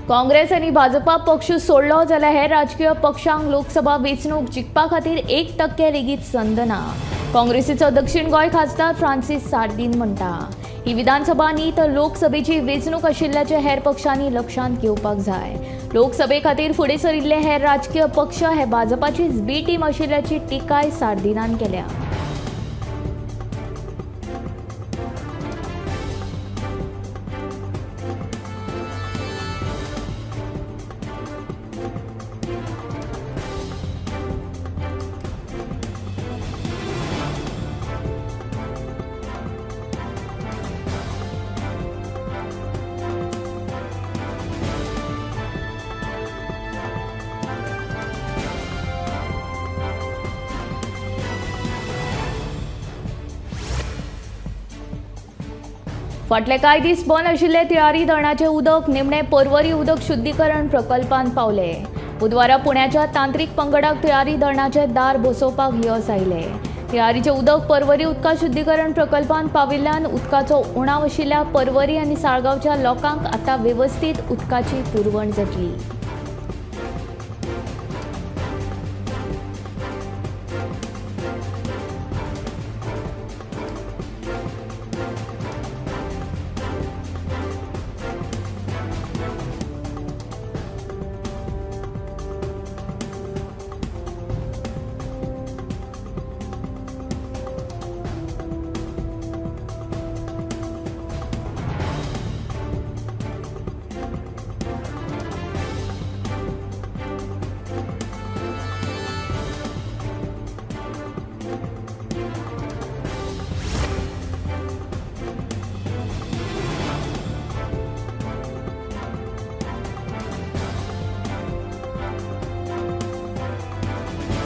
काँग्रेस आनी भाजपा पक्ष सोडलो जाल्यार हेर राजकीय पक्षांक लोकसभा वेंचणूक जिखपा खातीर 1% लेगीत संद ना। काँग्रेसीचो दक्षिण गोंय खासदार फ्रांसीस सार्दीन म्हणटा, ही विधानसभा न्ही तर लोकसभेची वेंचणूक आशिल्ल्याचें हेर पक्षांनी लक्षांत घेवपाक जाय। लोकसभे खातीर फुडें सरिल्ले हेर राजकीय पक्ष हे भाजपाचीच बी टीम आशिल्ल्याची टिकाय सार्दीनान केल्या। फाटले कांय दीस बंद आशिल्ले तिळारी धरणाचें उदक निमणे पर्वरी उदक शुद्धीकरण प्रकल्पांत पावले। बुधवारा पुण्याच्या तांत्रिक पंगडाक तिळारी धरणाचें दार बसोवपाक यश आयलें। तिळारीचें उदक पर्वरी उदका शुद्धीकरण प्रकल्पांत पाविल्ल्यान उदकाचो उणाव आशिल्ल्या पर्वरी आनी साळगांवच्या लोकांक आतां वेवस्थीत उदकाची पुरवण जातली।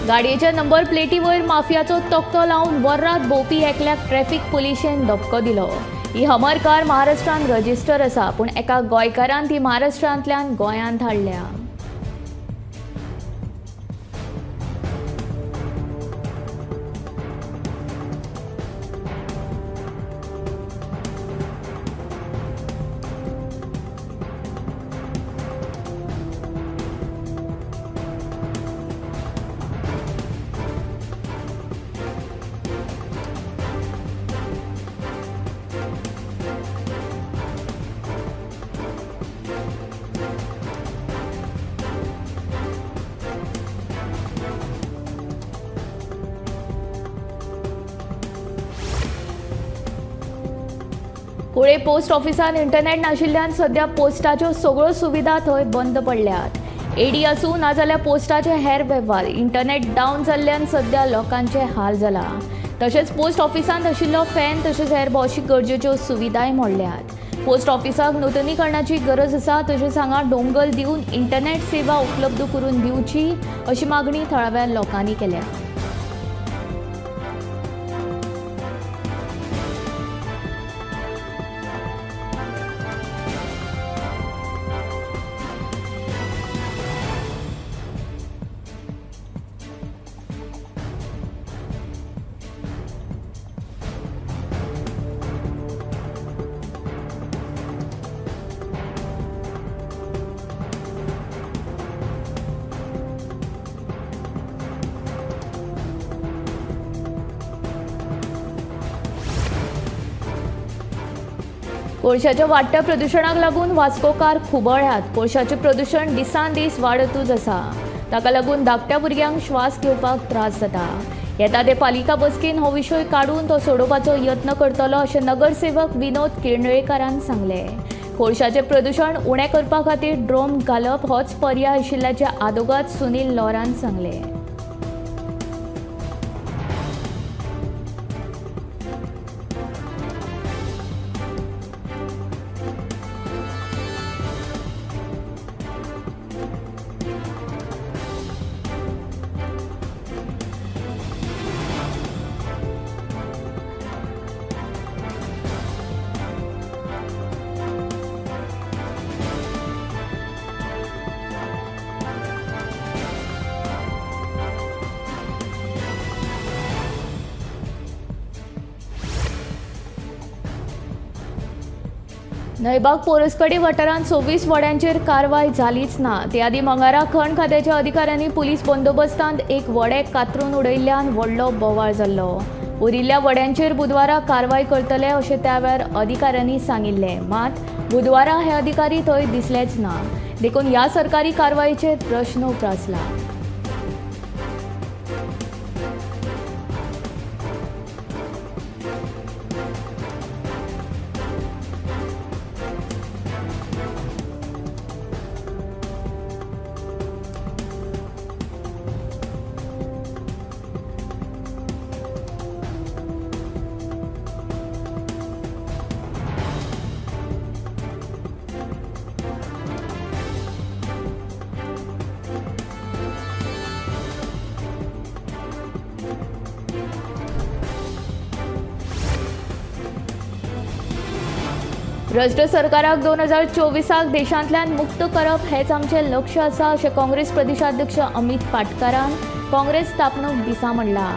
गाडयेच्या नंबर प्लेटीवयर माफियाचो तकटो लावन वर्रात भोंवपी एकल्याक ट्रॅफिक पुलिशेन धपको दिलो। ही हमर कार महाराष्ट्रान रजिस्टर आसा, पूण एका गोंयकारान ती महाराष्ट्रांतल्यान गोंयांत हाडल्या। कुळे पोस्ट ऑफिसान इंटरनेट नाशिल्ल्यान सध्या पोस्टाच्यो सगळ्यो सुविधा थंय बंद पडल्यात। एडी आसूं नाजाल्यार पोस्टाचे हेर वेव्हार इंटरनेट डावन जाल्ल्यान सध्या लोकांचे हाल जाला। तशेंच पोस्ट ऑफिसांत आशिल्लो फॅन तशेंच हेर भौशीक गरजेच्यो सुविधाय मोडल्यात। पोस्ट ऑफिसाक नुतनीकरणाची गरज आसा, तशेंच हांगा डोंगल दिवन इंटरनेट सेवा उपलब्ध करून दिवची अशी मागणी थळाव्या लोकांनी केल्या। कोळशाच्या वाडट्या प्रदुशणाक लागून वास्कोकार खुबळ्यात। कोळशाचें प्रदुशण दिसान दीस वाडतूच आसा, ताका लागून धाकट्या भुरग्यांक श्वास घेवपाक त्रास जाता। येता ते पालिका बसकेन हो विशय काडून तो सोडोवपाचो यत्न करतलो अशें नगरसेवक विनोद किर्णेकारान सांगलें। कोळशाचें प्रदुशण उणें करपा खातीर ड्रोन घालप होच पर्याय आशिल्ल्याचें आदोगाद सुनील लॉरान सांगलें। न्हयबाग पोरस्कडी वाठारांत 26 वड्यांचेर कारवाय जालीच ना. ते आदीं मंगळारा खण खात्याच्या अधिकाऱ्यांनी पुलीस बंदोबस्तांत एक वडे कातरून उडयल्ल्यान व्हडलो बोवाळ जाल्लो. उरिल्ल्या वड्यांचेर बुधवारा कारवाय करतले अशें त्या वेळार अधिकाऱ्यांनी सांगिल्लें. मात बुधवारा हे अधिकारी थंय दिसलेच ना, देखून ह्या सरकारी कारवायेचेर प्रश्न उप्रासला. भ्रश्ट सरकाराक 2024 देशांतल्यान मुक्त करप हेच आमचें लक्ष आसा अशें काँग्रेस प्रदेशाध्यक्ष अमित पाटकारान काँग्रेस स्थापणूक दिसा म्हणलां.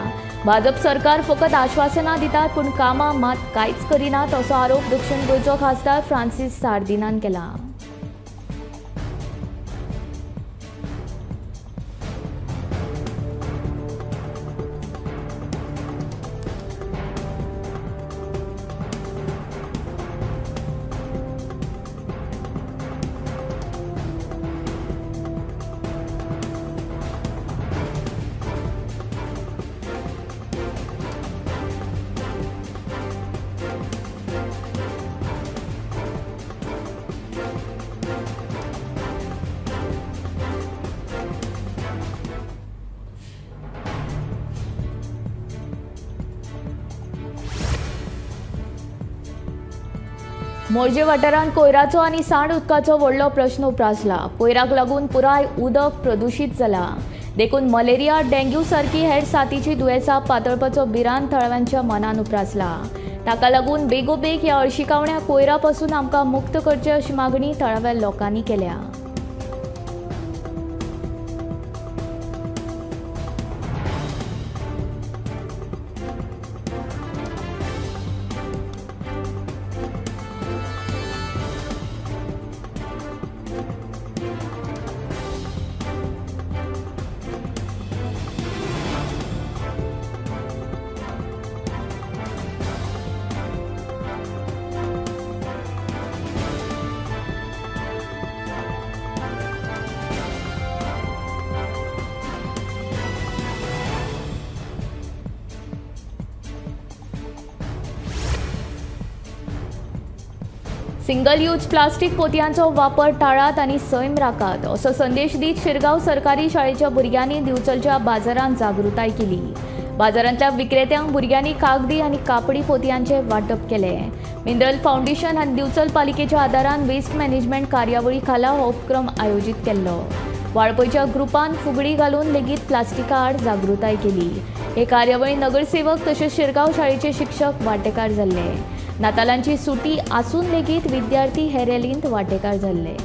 भाजप सरकार फकत आश्वासनां दितात पूण कामां मात कांयच करिनात असो आरोप दक्षिण गोंयचो खासदार फ्रांसीस सार्दिनान केला. मोरजे वाठारांत कोयराचो आनी सांड उदकाचो व्हडलो प्रश्न उप्रासला. कोयराक लागून पुराय उदक प्रदुशीत जाला, देखून मलेरिया, डेंग्यू सारकी हेर साथीची दुयेंसां पातळपाचो भिरांत थळाव्यांच्या मनान उप्रासला. ताका लागून बेगोबेग ह्या हळशिकावण्या कोयरा पसून आमकां मुक्त करचें अशी मागणी थळाव्या लोकांनी केल्या. सिंगल यूज प्लास्टीक पोतयांचो वापर टाळात आनी सैम राखात असो संदेश दीत शिरगांव सरकारी शाळेच्या भुरग्यांनी दिवचलच्या बाजारांत जागृताय केली. बाजारांतल्या विक्रेत्यांक भुरग्यांनी कागदी आनी कापडी पोतयांचें वांटप केलें. मिनरल फावंडेशन आनी दिवचल पालिकेच्या आदारान वेस्ट मॅनेजमेंट कार्यावळी खाला हो उपक्रम आयोजीत केल्लो. वाळपयच्या ग्रुपान फुगडी घालून लेगीत प्लास्टिका आड जागृताय केली. हे कार्यावळी नगरसेवक तशेंच शिरगांव शाळेचे शिक्षक वांटेकार जाल्ले. नातालांची सुटी आसून लेगीत विद्यार्थी हे रॅलींत वांटेकार जाल्ले.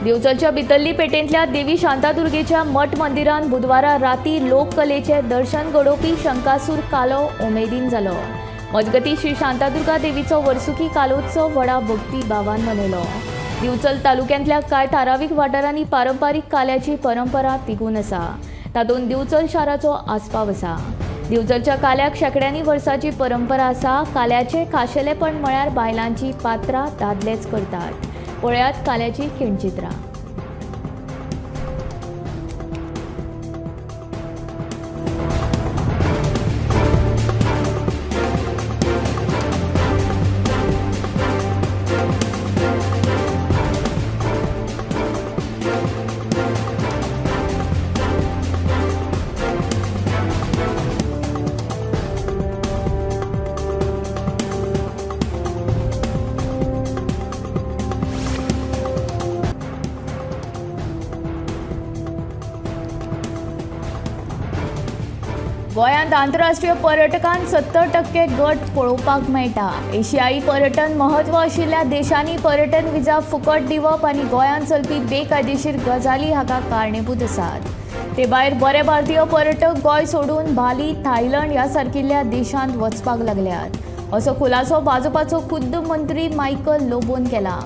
दिवचलच्या बितल्ली पेटेंतल्या देवी शांतादुर्गेच्या मठ मंदिरान बुधवारा राती लोककलेचे दर्शन घडोवपी शंकासूर कालो उमेदीन जालो. मजगती श्री शांतादुर्गा देवीचो वर्सुकी कालोत्सव व्हडा भक्ती भावान मनयलो. दिवचल तालुक्यांतल्या कांय थारावीक वाठारांनी पारंपारीक काल्याची परंपरा तिगून आसा, तातूंत दिवचल शाराचो आस्पाव आसा. दिवचलच्या काल्याक शेंकड्यांनी वर्सांची परंपरा आसा. काल्याचें खाशेलेपण म्हळ्यार बायलांची पात्रां दादलेच करतात. पळयात काल्याची खिणचित्रां. गोंयांत आंतरराष्ट्रीय पर्यटकांक 70% गट पळोवपाक मेळटा. एशियाई पर्यटन म्हत्व आशिल्ल्या देशांनी पर्यटन विजा फुकट दिवप आनी गोंयांत चलपी बेकायदेशीर गजाली हाका कारणीभूत आसात. ते भायर बरे भारतीय पर्यटक गोंय सोडून बाली, थायलंड ह्या सारकिल्ल्या देशांत वचपाक लागल्यात, असो खुलासो भाजपाचो खुद्द मंत्री मायकल लोबोन केला.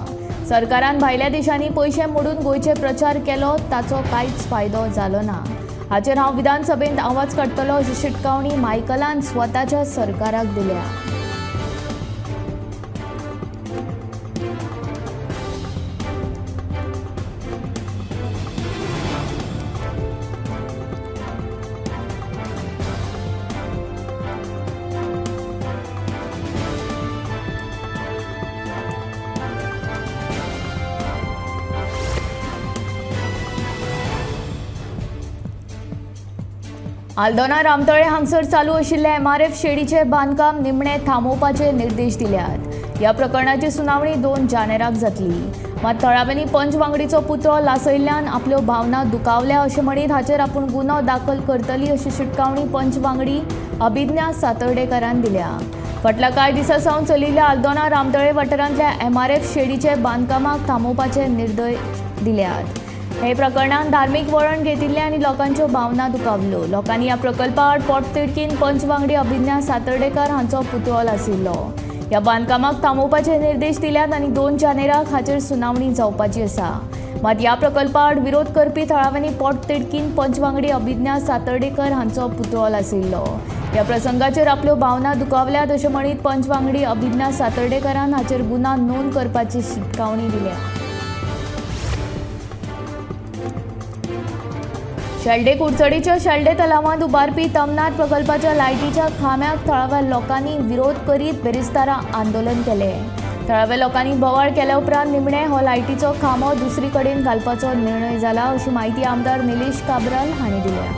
सरकारान भायल्या देशांनी पयशे मोडून गोंयचे प्रचार केलो, ताचो कांयच फायदो जालो ना. हाचेर हांव विधानसभेंत आवाज काडटलो अशी शिटकावणी मायकलान स्वताच्या सरकाराक दिल्या. आल्दोना रामतळे हांगसर चालू आशिल्ले एमआरएफ शेडीचे बांदकाम निमणे थांबोवपाचे निर्देश दिल्यात. ह्या प्रकरणाची सुनावणी 2 जानेराक जातली. मात थळाव्यांनी पंच वांगडीचो पुतळो लासयल्ल्यान आपल्यो भावना दुखावल्या अशें म्हणीत हाचेर आपूण गुन्यांव दाखल करतली अशी शिटकावणी पंच वांगडी अभिज्ञा सातर्डेकारान दिल्या. फाटल्या कांय दिसां सावन चलिल्ल्या आल्दोना रामतळे वाठारांतल्या एमआरएफ शेडीचे बांदकामाक थांबोवपाचे निर्देश दिल्यात. हे प्रकरणान धार्मीक वळण घेतिल्लें आनी लोकांच्यो भावना दुखावल्यो. लोकांनी ह्या प्रकल्पा आड पोटतिडकीन पंच वांगडी अभिज्ञा सातर्डेकर हांचो पुतळो लासिल्लो. ह्या बांदकामाक थांबोवपाचे निर्देश दिल्यात आनी 2 जानेराक हाचेर सुनावणी जावपाची आसा. मात ह्या प्रकल्पा आड विरोध करपी थळाव्यांनी पोटतिडकीन पंच वांगडी अभिज्ञा सातर्डेकर हांचो पुतळो लासिल्लो. ह्या प्रसंगाचेर आपल्यो भावना दुखावल्यात अशें म्हणीत पंच वांगडी अभिज्ञा सातर्डेकरान हाचेर गुन्यांव नोंद करपाची शिटकावणी दिल्या. शेल्डे कुडचडीच्या शेल्डे तलावांत उबारपी तमनार प्रकल्पाच्या लायटीच्या खांब्याक थळाव्या लोकांनी विरोध करीत बेरेस्तारा आंदोलन केलें. थळाव्या लोकांनी बोवाळ केल्या उपरांत निमणे हो लायटीचो खांबो दुसरी कडेन घालपाचो निर्णय जाला अशी म्हायती आमदार निलेश काब्राल हांणी दिल्या.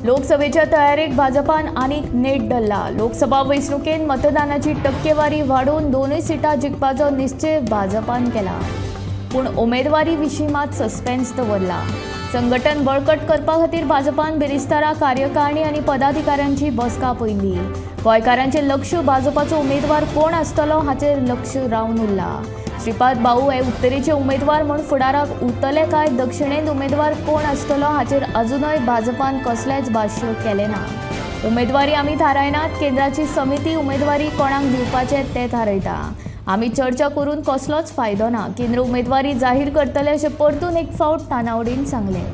लोकसभेच्या तयारेक भाजपान आनीक नेट धरला. लोकसभा वेंचणुकेंत मतदानाची टक्केवारी वाडोवन 2 सिटां जिखपाचो निश्चय भाजपान केला, पूण उमेदवारी विशीं मात सस्पेन्स दवरला. संघटन बळकट करपा खातीर भाजपान बिरेस्तारा कार्यकारिणी आनी पदाधिकाऱ्यांची बसका आपयली. गोंयकारांचें लक्ष भाजपाचो उमेदवार कोण आसतलो हाचेर लक्ष रावन उरला. श्रीपाद भाऊ हे उत्तरेचे उमेदवार म्हूण फुडाराक उरतले काय दक्षिणेंत उमेदवार कोण आसतलो हाचेर अजुनय भाजपान कसलेंच भाश्य केलें ना. उमेदवारी आमी थारायनात, केंद्राची समिती उमेदवारी कोणाक दिवपाचें तें थारायता. आमी चर्चा करून कसलोच फायदो ना. केंद्र उमेदवारी जाहीर करतले अशें परतून एक फावट तानावडीन सांगलें.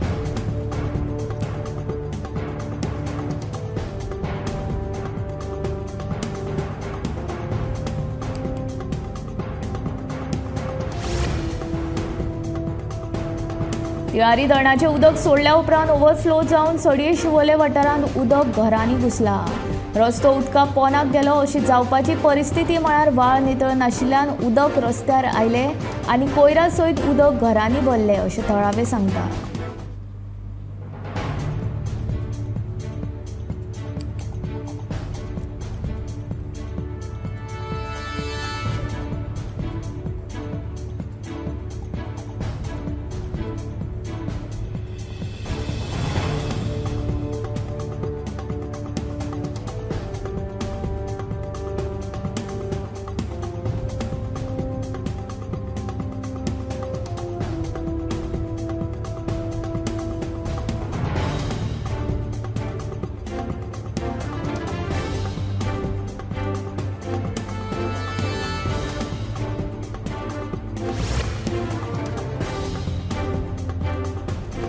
तिळारी धरणाचें उदक सोडल्या उपरांत ओव्हरफ्लो जावन सडये शिवोले वाठारांत उदक घरांनी घुसला. रस्तो उदका पोनाक गेलो अशी जावपाची परिस्थिती म्हळ्यार व्हाळ नितळ नाशिल्ल्यान उदक रस्त्यार आयलें आनी कोयरा सयत उदक घरांनी भरलें अशें थळावे सांगतात.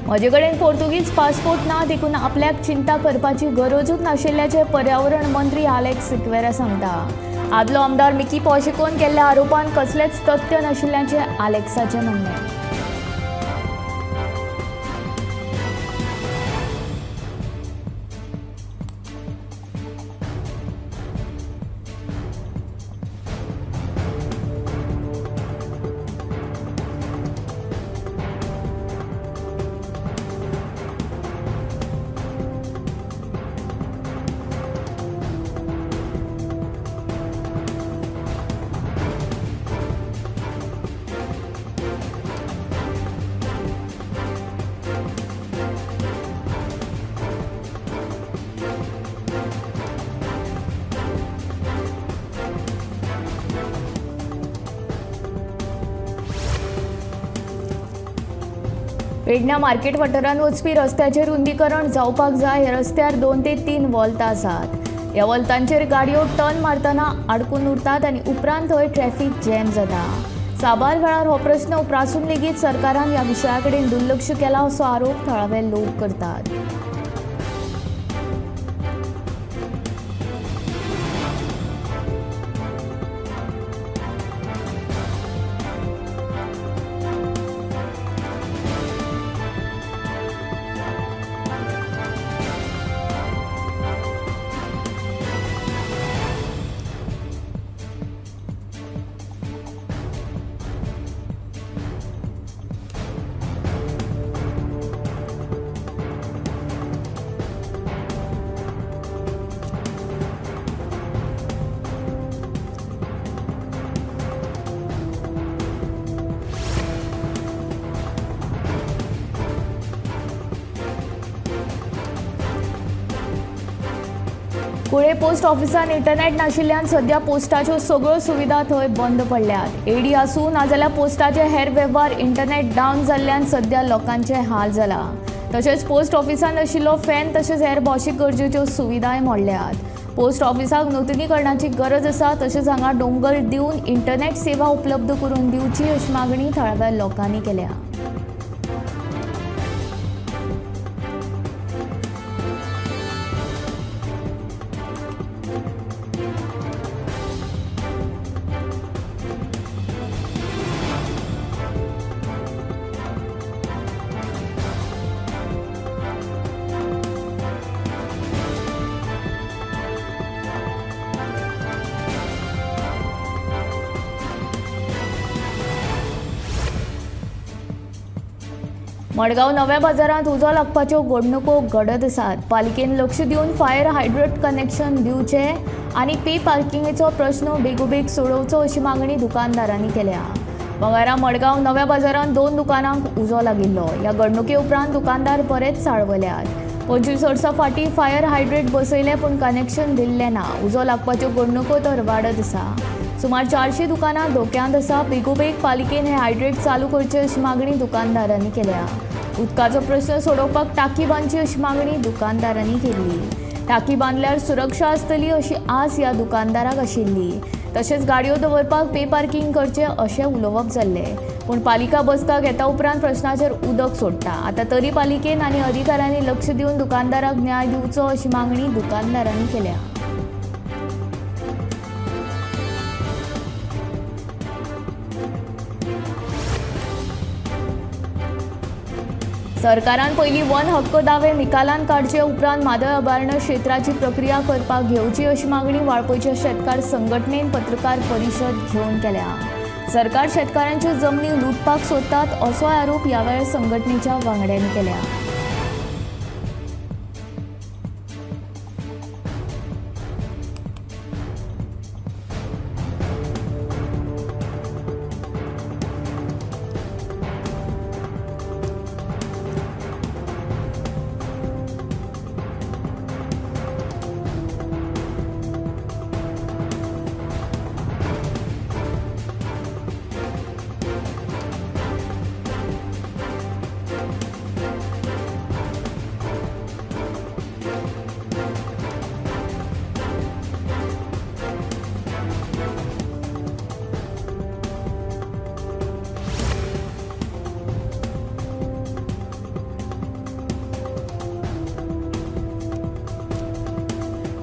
म्हजे कडेन पोर्तुगीज पासपोर्ट ना देखून आपल्याक चिंता करपाची गरजूच नाशिल्ल्याचें पर्यावरण मंत्री आलेक्स सिक्वेरा सांगता। आदलो आमदार मिकी पाचेकोन केल्ल्या आरोपान कसलेंच तथ्य नाशिल्ल्याचें आलेक्साचें म्हणणें। पेडण्या मार्केट वाठारांत वचपी रस्त्याचें रुंदीकरण जावपाक जाय। ह्या रस्त्यार 2 ते 3 वॉल्तां आसात। ह्या वॉल्तांचेर गाडयो टर्न मारतना आडकून उरतात आनी उपरांत थंय ट्रॅफिक जॅम जाता। साबार वेळार हो प्रस्न उप्रासून लेगीत सरकारान ह्या विशया कडेन दुर्लक्ष केलां असो आरोप थळावे लोक करतात। कुळे पोस्ट ऑफिसान इंटरनेट नाशिल्ल्यान सध्या पोस्टाच्यो सगळ्यो सुविधा थंय बंद पडल्यात। एडी आसूं नाजाल्यार पोस्टाचे हेर वेव्हार इंटरनेट डावन जाल्ल्यान सध्या लोकांचे हाल जाला। तशेंच पोस्ट ऑफिसान आशिल्लो फॅन तशेंच हेर भौशीक गरजेच्यो सुविधाय मोडल्यात। पोस्ट ऑफिसाक नुतनीकरणाची गरज आसा, तशेंच हांगा डोंगर दिवन इंटरनेट सेवा उपलब्ध करून दिवची अशी मागणी थळाव्या लोकांनी केल्या। मडगांव नव्या बाजारांत उजो लागपाच्यो घडणुको घडत आसात। पालिकेन लक्ष दिवन फायर हायड्रंट कनेक्शन दिवचें आनी पे पार्किंगेचो प्रश्न बेगोबेग सोडोवचो अशी मागणी दुकानदारांनी केल्या। मंगळारा मडगांव नव्या बाजारांत 2 दुकानांक उजो लागिल्लो। ह्या घडणुके उपरांत दुकानदार बरेच चाळवल्यात। 25 वर्सां फाटीं फायर हायड्रंट बसयलें पूण कनेक्शन दिल्लें ना। उजो लागपाच्यो घडणुको तर वाडत आसा। सुमार 400 दुकानां धोक्यांत आसा। बेगोबेग पालिकेन हे हायड्रंट चालू करचे अशी मागणी दुकानदारांनी केल्या। उदकाचो प्रश्न सोडोवपाक टाकी बांदची अशी मागणी दुकानदारांनी केली। टाकी बांदल्यार सुरक्षा आसतली अशी आस ह्या दुकानदाराक आशिल्ली। तशेंच गाडयो दवरपाक पे पार्किंग करचें अशें उलोवप जाल्लें, पूण पालिका बसका घेता उपरांत प्रश्नाचेर उदक सोडटा। आतां तरी पालिकेन आनी अधिकाऱ्यांनी लक्ष दिवन दुकानदाराक न्याय दिवचो अशी मागणी दुकानदारांनी केल्या। सरकारान पयलीं वन हक्क दावे निकालान काडचे उपरांत म्हादय अभयारण्य क्षेत्राची प्रक्रिया करपाक घेवची अशी मागणी वाळपयच्या शेतकार संघटनेन पत्रकार परिशद घेवन केल्या। सरकार शेतकारांच्यो जमनी लुटपाक सोदतात असो आरोप ह्या वेळार संघटनेच्या वांगड्यांनी केल्या।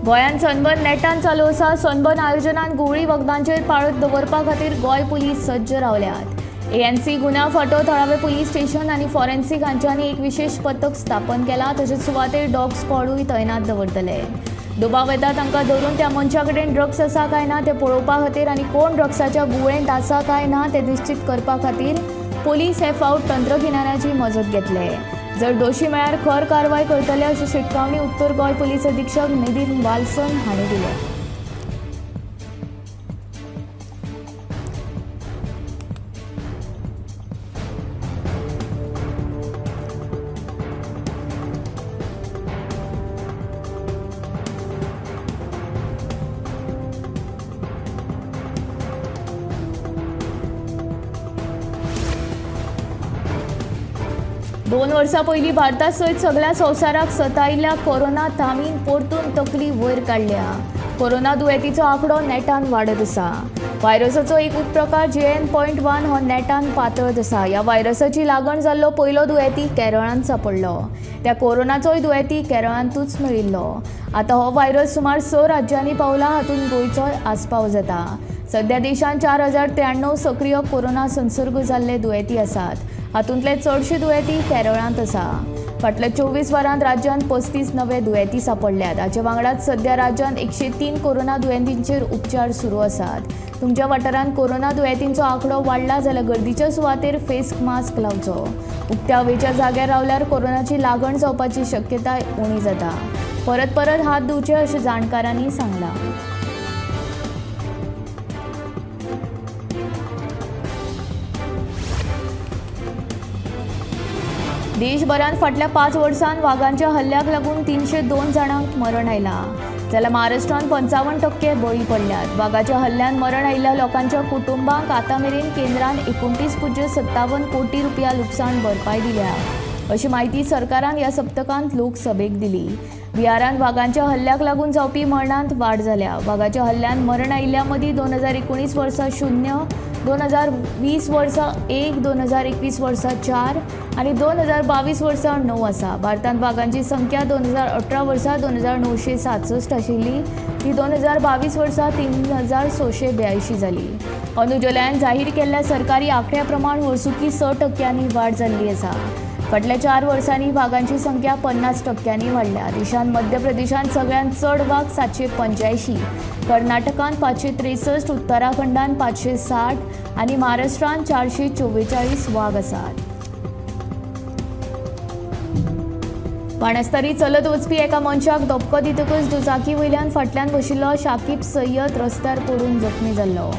गोंयांत सनबर्न नेटान चालू आसा. सनबर्न आयोजनान घुंवळी वखदांचेर पाळत दवरपा खातीर गोंय पुलीस सज्ज रावल्यात. एएनसी गुन्यांव फांटो, थळावे पुलीस स्टेशन आनी फॉरेन्सिक हांच्यांनी एक विशेश पथक स्थापन केलां. तशेंच सुवातेर डॉग स्क्वॉडूय तैनात दवरतले. दुबाव येता तांकां धरून त्या मनशा कडेन ड्रग्स आसा काय ना तें पळोवपा खातीर आनी कोण ड्रग्साच्या गुळेंत आसा काय ना तें निश्चीत करपा खातीर पुलीस हे फावट तंत्रगिन्यानाची मजत घेतले. जर दोशी मेळ्यार खर कारवाय करतले अशी शिटकावणी उत्तर गोंय पुलीस अधीक्षक नितीन वाल्सन हांणी दिल्या. दोन वर्सां पयलीं भारता सयत सगळ्या संवसाराक सतायिल्ल्या कोरोना थामीन परतून तकली वयर काडल्या. कोरोना दुयेंतीचो आंकडो नेटान वाडत आसा. व्हायरसाचो एक उपप्रकार JN.1 हो नेटान पातळत आसा. ह्या व्हायरसाची लागण जाल्लो पयलो दुयेंती केरळांत सांपडलो. त्या कोरोनाचोय दुयेंती केरळांतूच मेळिल्लो. आतां हो व्हायरस सुमार 6 राज्यांनी पावला. हातूंत गोंयचोय आस्पाव जाता. सध्या देशांत 4093 सक्रीय कोरोना संसर्ग जाल्ले दुयेंती आसात. हातूंतले चडशे दुयेंती केरळांत आसा. फाटल्या 24 वरांत राज्यांत 35 नवे दुयेंती सांपडल्यात. हाचे वांगडाच सध्या राज्यांत 103 कोरोना दुयेंतींचेर उपचार सुरू आसात. तुमच्या वाठारांत कोरोना दुयेंतींचो आंकडो वाडला जाल्यार गर्दीच्या सुवातेर फेस मास्क लावचो. उक्त्या हवेच्या जाग्यार रावल्यार कोरोनाची लागण जावपाची शक्यताय उणी जाता. परत परत हात धुवचे अशें जाणकारांनी सांगलां. देशभरांत फाटल्या 5 वर्सांत वागांच्या हल्ल्याक लागून 302 जाणांक मरण आयलां. जाल्यार महाराष्ट्रांत 55% बळी पडल्यात. वागाच्या हल्ल्यान मरण आयिल्ल्या लोकांच्या कुटुंबांक आतां मेरेन केंद्रान 29.57 कोटी रुपया लुकसाण भरपाय दिल्या अशी म्हायती सरकारान ह्या सप्तकांत लोकसभेक दिली. बिहारांत वागांच्या हल्ल्याक लागून जावपी मरणांत वाड जाल्या. वागाच्या हल्ल्यान मरण आयिल्ल्या मदीं 2019 वर्सा 0, 2020 वर्सा 1, 2021 वर्सा 4 आनी 2022 वर्सा 9 आसा. भारतांत वागांची संख्या 2018 वर्सा 2967 आशिल्ली, ती 2022 वर्सा 3682 जाली. अंदू जुलयान जाहीर केल्ल्या सरकारी आंकड्या प्रमाण वर्सुकी 6% वाड जाल्ली आसा. फाटल्या 4 वर्सांनी वागांची संख्या 50% वाडल्या. देशांत मध्य प्रदेशांत सगळ्यांत चड वाग 785, कर्नाटकांत 563, उत्तराखंडांत 560 आनी महाराष्ट्रांत 444 वाग आसात. बाणस्तारी चलत वचपी एका मनशाक धपको दितकच दुचाकी वयल्यान फाटल्यान बशिल्लो शाकीब सय्यद रस्त्यार पडून जखमी जाल्लो.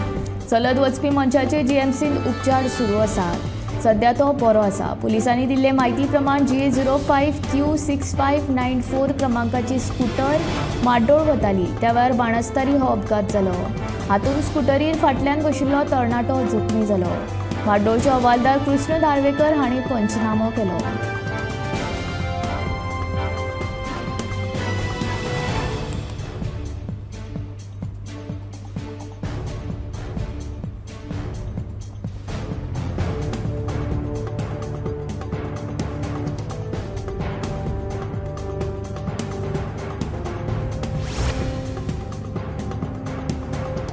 चलत वचपी मनशाचे जीएमसींत उपचार सुरू आसात. सध्या तो बरो आसा. पुलिसांनी दिल्ले म्हायती प्रमाण GA 05 Q 6594 क्रमांकाची स्कूटर माड्डोळ वताली. त्या वेळार बाणस्तारी हो अपघात जालो. हातूंत स्कुटरीर फाटल्यान बशिल्लो तरणाटो जखमी जालो. माड्डोळचे हवालदार कृष्ण दार्वेकर हांणी पंचनामो केलो.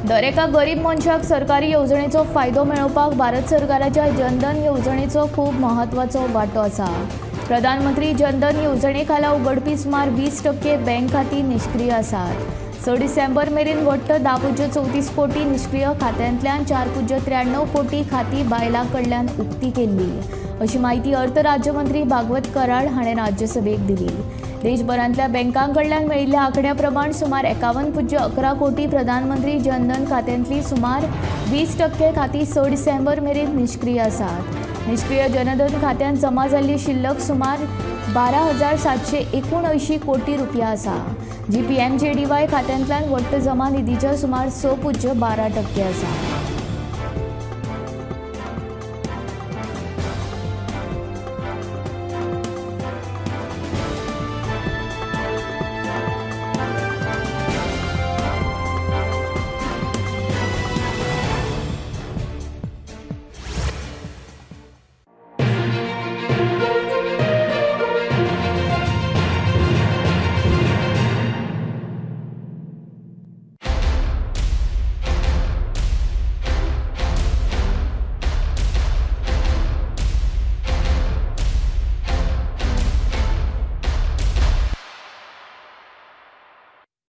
दरेका गरीब मनशाक सरकारी येवजणेचो फायदो मेळोवपाक भारत सरकाराच्या जनधन येवजणेचो खूब म्हत्वाचो वांटो आसा. प्रधानमंत्री जनधन येवजणे खाला उगडपी सुमार 20% बँक खातीं निश्क्रीय आसात. 6 डिसेंबर मेरेन वट्ट 10.34 कोटी निश्क्रीय खात्यांतल्यान 4.93 कोटी खातीं बायलां कडल्यान उक्ती केल्ली अशी म्हायती अर्थ राज्यमंत्री भागवत कराड हाणें राज्यसभेक दिली. देशभरांतल्या बँकां कडल्यान मेळिल्ल्या आंकड्या प्रमाण सुमार 51.11 कोटी प्रधानमंत्री जनधन खात्यांतली सुमार 20% खातीं 6 डिसेंबर मेरेन निश्क्रीय आसात. निश्क्रीय जनधन खात्यांत जमा जाल्ली शिल्लक सुमार 12,779 कोटी रुपया आसा, जी PMJDY खात्यांतल्यान वट्ट जमा निधीच्या सुमार 6.12% आसा.